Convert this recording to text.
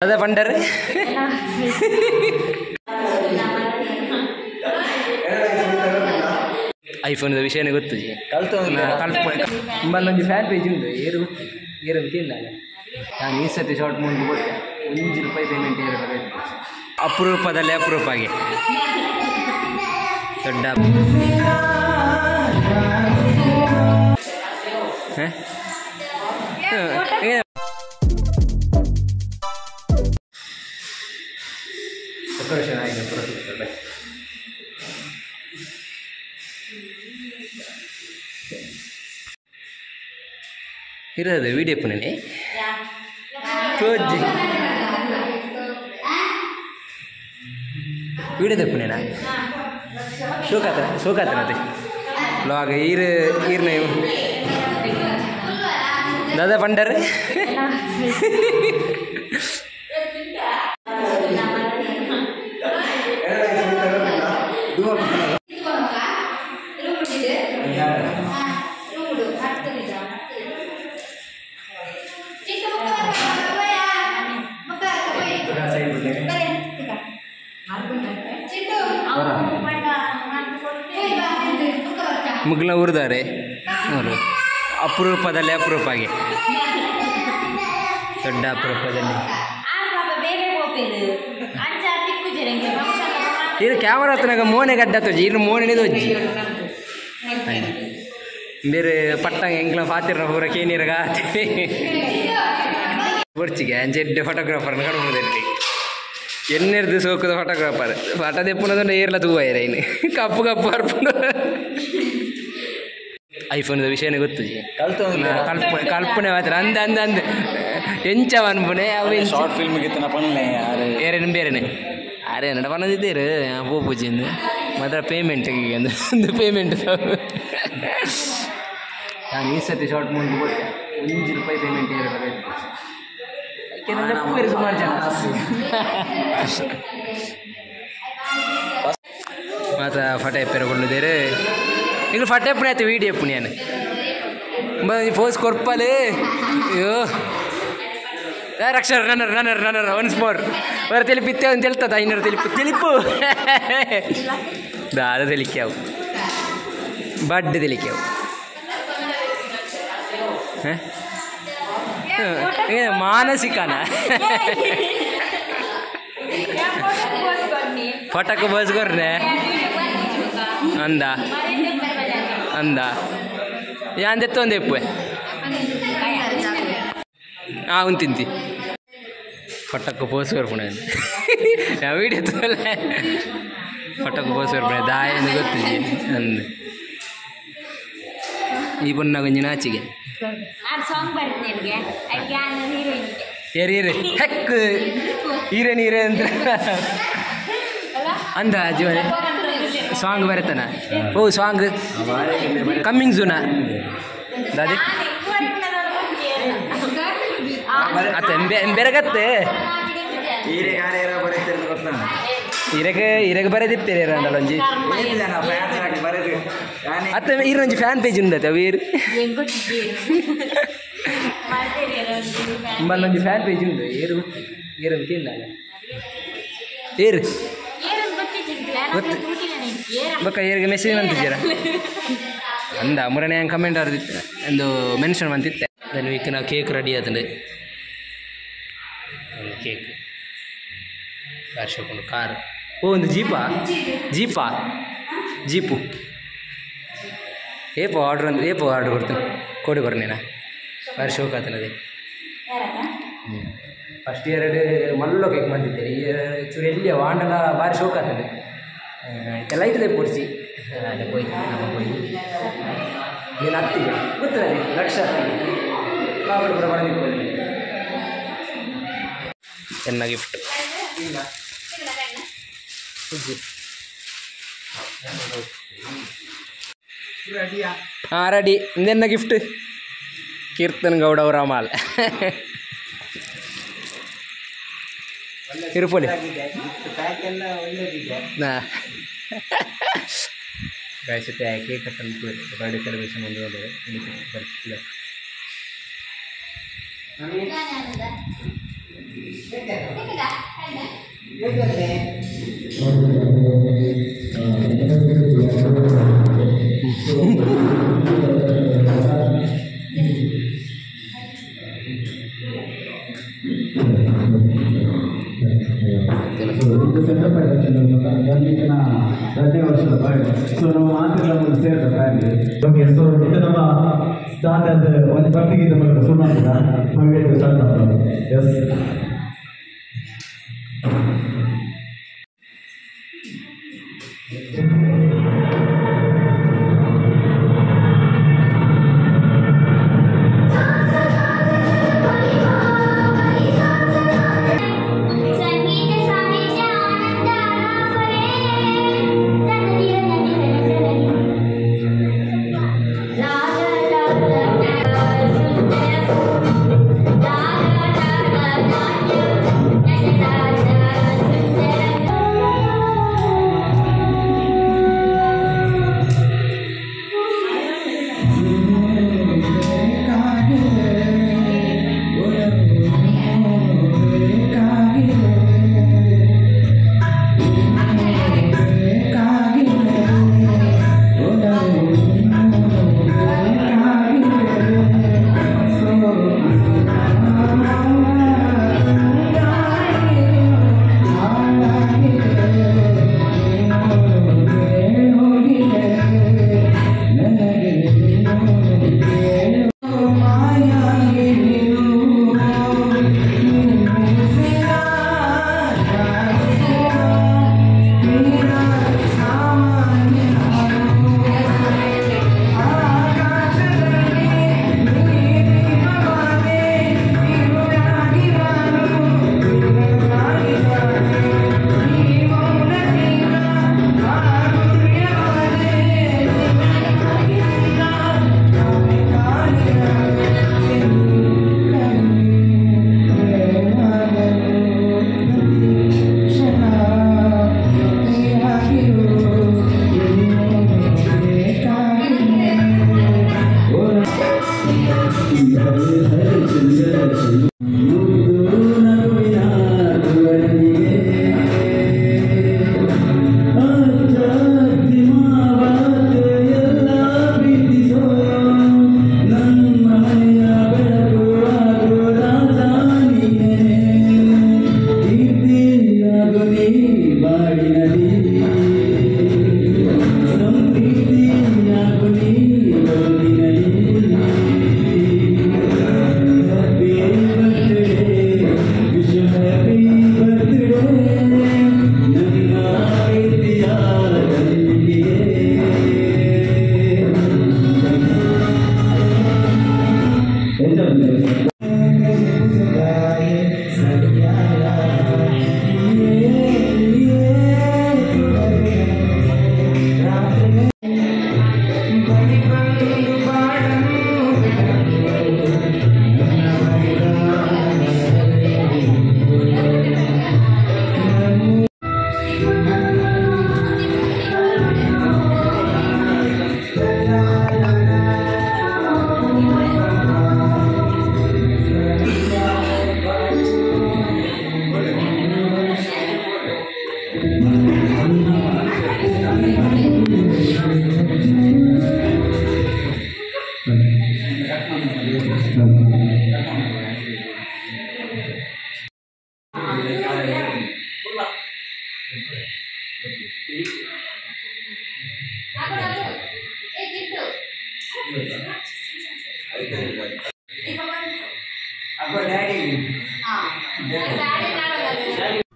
ಅದೇ ಪಂಡರ್ ಐಫೋನ್ ವಿಷಯನೇ ಗೊತ್ತು ಒಂಜಿ ಫ್ಯಾನ್ ಪೇಜ್ ಉಂಟು ಏರು ಗೊತ್ತು ಏರು ಕೇಂದಾಗ ನಾನು ಈ ಸತಿ ಶಾರ್ಟ್ ಮುಂದೆ ಕೊಟ್ಟೆ 1 ರೂಪಾಯಿ ಪೇಮೆಂಟ್ ಏರು ಅಪರೂಪದಲ್ಲಿ ಅಪರೂಪ ಆಗಿ ದೊಡ್ಡ ಡೆಕೋರೇಷನ್ ಆಗಿದೆ ಪೂರ ಸಿಗ್ತದೆ. ಇರೋದು ವಿಡಿಯೋ ಪುನಃ ತೋಜಿ ವಿಡಿಯೋ ಪುನೇನ ಶೋಕಾತನ ಶೋಕಾತನತೆ ಲಾಗ್ ಈರು ಈರ್ನ ದಾದಾ ಪಂಡರ್ ಮುಗ್ಲ ಊರ್ದಾರೆ ಅವರು ಅಪರೂಪದಲ್ಲಿ ಅಪರೂಪ ಆಗಿ ದೊಡ್ಡ ಅಪರೂಪದಲ್ಲಿ ಇದು ಕ್ಯಾಮರಾ ಹತ್ರನಾಗ ಮೋನೆ ಗಡ್ಡ ತೋಜಿ ಇನ್ನು ಮೋನೆ ತೋಜಿ ಬೇರೆ ಪಟ್ಟಂಗ ಎಂಕ್ಲ ಪಾತಿರ್ನ ಪೂರ ಕೇನೀರ್ಗ ಬೊರ್ಚಿಗೆ ಅಂಚೆಡ್ಡೆ ಫೋಟೋಗ್ರಾಫರ್ನ ಕಡ್ಬೋದಿರಲಿ ಎನ್ನೆರ್ದು ಸೋಕದ ಫೋಟೋಗ್ರಾಫರ್ ಫೋಟೋ ತೆಪ್ಪುನದೊಂದು ಏರ್ಲ ತೂವಾಯಿರ ಇನ್ನು ಕಪ್ಪು ಕಪ್ಪು ಅರ್ಪುಂಡು ಐಫೋನ್ ವಿಷಯನೇ ಗೊತ್ತು ಕಲ್ಪನೆ ಮಾತ್ರ ಅಂದ ಅಂದ ಅಂದ ಎಂಚ ಅನ್ಪುನೆ ಅವು ಶಾರ್ಟ್ ಫಿಲ್ಮ್ ಗಿತ್ತನ ಪನ್ಲೆ ಯಾರು ಬೇರೆನೆ ಬೇರೆನೆ ಅರೆ ನಡ ಪನ್ನದಿದ್ದೀರು ಪೂಪೂಜಿಂದು ಮಾತ್ರ ಪೇಮೆಂಟ್ ಒಂದು ಪೇಮೆಂಟ್. ನಾನು ಈ ಸತಿ ಶಾರ್ಟ್ ಮುಂದೆ ಕೊಟ್ಟೆ 1 ರೂಪಾಯಿ ಪೇಮೆಂಟ್ ಏರಿಲ್ಲ ಸುಮಾರು ಜನ ಮಾತ್ರ ಫಟೆ ಎಪ್ಪೆರ ಕೊಳ್ಳುದೇರು ಈಗ ಫಟೆ ಎಪ್ಪುಣೆ ಆಯ್ತು ವೀಡಿಯೋ ಎಪ್ಪುಣೆ ಫೋಸ್ ಕೊರ್ಪಲೆ ಅಯ್ಯೋ ರಕ್ಷರ್ runner runner runner once more ವರ ತಿಳಿಪಿತ್ತೆ ಅಂತ ಹೇಳ್ತದ ಐನೂರು ತಿಳಿಪು ತಿಳಿಪು ದಾದ ತಿಳಿಕ್ಯಾವು ಬಡ್ಡ ತಿಳಿಕ್ಯಾವು ಮಾನಸಿಕನ ಫಟಕ್ ಬಸ್ಕೊರ್ನೆ ಅಂದ ಅಂದ ಯಾನ್ ದೆತ್ತೊಂದು ಎಪ್ಪೆ ಆ ಉಂತಿಂತಿ ಫಟಕ್ ಪೋಸ್ ಕೊರ್ಪುಣೆ ನಾ ವೀಡಿಯೋ ತೋಲೆ ಫಟಕ್ ಪೋಸ್ ಕೊರ್ಪುಣೆ ದಾಯ ಎಂದು ಗೊತ್ತಿಜಿ ಅಂದ್ ಈ ಪೊನ್ನ ಒಂಜಿ ನಾಚಿಗೆ ಏರಿ ಏರಿ ಹೆಕ್ ಹೀರೇನ್ ಹೀರೇ ಅಂತ ಅಂದ ಜೀವನ ಸಾಂಗ್ ಬರತನ ಓ ಸಾಂಗ್ ಕಮ್ಮಿಂಗ್ ಸೂನ ದಾದಿ ಅತ್ತ ಬೆರಗತ್ತೆ ಇರಗ ಇರಗ ಬರೆದಿಪ್ಪೇರೆ ಒಂಜಿ ಅತ್ತ ಈರೊಂಜಿ ಫ್ಯಾನ್ ಪೇಜ್ ಉಂಡತೆ ಅವು ಈರು ಒಂಜಿ ಫ್ಯಾನ್ ಪೇಜ್ ಉಂಡು ಏರು ಗೊತ್ತು ಏರು ಕೇಂದಾಗ ಏರು ಗೊತ್ತು ಬೊಕ್ಕ ಏರಿಗೆ ಮೆಸೇಜ್ ಮಂತಿದ್ದೀರ ಅಂದ ಮುರನೆ ಹೆಂಗೆ ಕಮೆಂಟ್ ಆರ್ದಿತ್ತು ಒಂದು ಮೆನ್ಷನ್ ಮಂತಿತ್ತೆ. ದನ್ ವೀಕ್ ನಾ ಕೇಕ್ ರೆಡಿ ಆತಂಡು ಒಂದು ಕೇಕ್ ಕಾರ್ ಕಾರ್ ಓ ಒಂದು ಜೀಪಾ ಜೀಪಾ ಜೀಪು ಏಪೋ ಆರ್ಡ್ರ್ ಅಂದ್ರೆ ಏಪೋ ಆರ್ಡ್ರ್ ಕೊಡ್ತೀನಿ ಕೊಡಿ ಕೊರ್ನೇನ ಬಾರಿ ಶೋಕ್ ಆತನದೆ. ಫಸ್ಟ್ ಇಯರ್ ಮಲ್ಲೋ ಕೇಕ್ ಮಂತಿದ್ದೇನೆ ಈ ಚೂರು ಎಲ್ಲಿ ವಾಂಡಲ ಬಾರಿ ಶೋಕ್ ಆತದೆ ಇತ್ತೆ ಲೈಟ್ ಪೊಡ್ಚಿ ಅಲ್ಲೇ ಪೋಯ್ ನಮ್ಮ ಪೋಯ್ ನೀನು ಹತ್ತಿಗೆ ಗೊತ್ತಿಲ್ಲ ಲಕ್ಷ ಹತ್ತಿಗೆ ಕಾವಲು ಪೂರ ಪಡೆದಿತ್ತು ಎನ್ನ ಗಿಫ್ಟ್ ಹಾಂ ರೆಡಿ ಇಂದೆನ್ನ ಗಿಫ್ಟ್ ಕೀರ್ತನ್ ಗೌಡ ಅವರ ಮಾಲ್ ಇರುಪೊಲಿ ಗೈಸ್ ಕೇಕ್ ಕಟ್ ಬರ್ಡೇ ಸೆಲೆಬ್ರೇಷನ್ ಒಂದು ಬರ್ತಿಲ್ಲ. ಸೊ ನಮ್ಮ ಮಾತಿನ ಸೇರ್ತಾರೆ ಫ್ಯಾಮಿಲಿ. ಓಕೆ, ಸೊ ಇದು ನಮ್ಮ ಸ್ಟಾರ್ಟ್ ಆದ ಒಂದು ಭಕ್ತಿಗೀತೆ ಮೂಲಕ ಶುರು ಮಾಡ್ತೀರಾ? ಸ್ಟಾರ್ಟ್ ಮಾಡ್ತಾರೆ. ಎಸ್. Daddy.